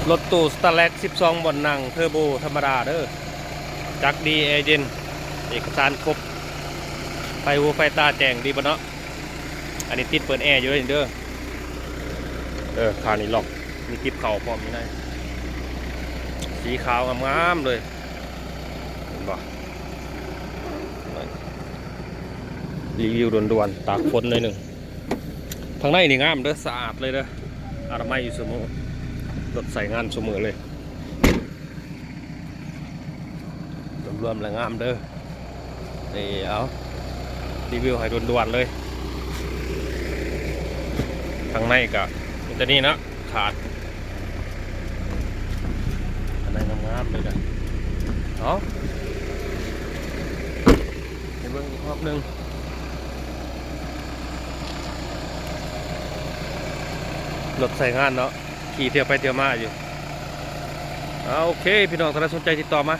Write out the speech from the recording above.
ລົດຕູ້ສະຕາເລັດສິບສອງບ່ອນນັ່ງ ເທີໂບທຳມະດາເດີ ຈັກດີແອເຢັນ ເອກະສານຄົບ ໄຟຫູໄຟຕາແຈ້ງດີບໍ່ເນາະ. ອັນນີ້ຕິດເປີດແອຢູ່ເດີນີ້ເດີ. ເອີ ຂ້າງນີ້ລັອກ ມີຕິບເຂົ້າພ້ອມຢູ່ໃນ ສີຂາວງາມໆເລີຍ ເຫັນບໍ່? ຣີວິວດ່ວນໆ ຕາກຝົນໜ້ອຍໜຶ່ງ. ທາງໃນນີ້ງາມເດີ ສະອາດເລີຍເດີ ອະນາໄມຢູ່ສະເໝີ ລົດໃຊ້ງານສະເໝີເລີຍ. ລວມໆແລ້ວງາມເດີ. ນີ້ ເອົາ ຣີວິວໃຫ້ດ່ວນໆເລີຍ. ທາງໃນກະມີແຕ່ນີ້ເນາະ ຂາດ ອັນໃນງາມໆເລີຍກະ ເອົາ ໃຫ້ເບິ່ງອີກຮອບໜຶ່ງ. ລົດໃຊ້ງານເນາະ ຂີ່ທ່ຽວໄປທ່ຽວມາຢູ່. ເອົາ ໂອເຄ ພີ່ນ້ອງ ຖ້າໃດສົນໃຈຕິດຕໍ່ມາ.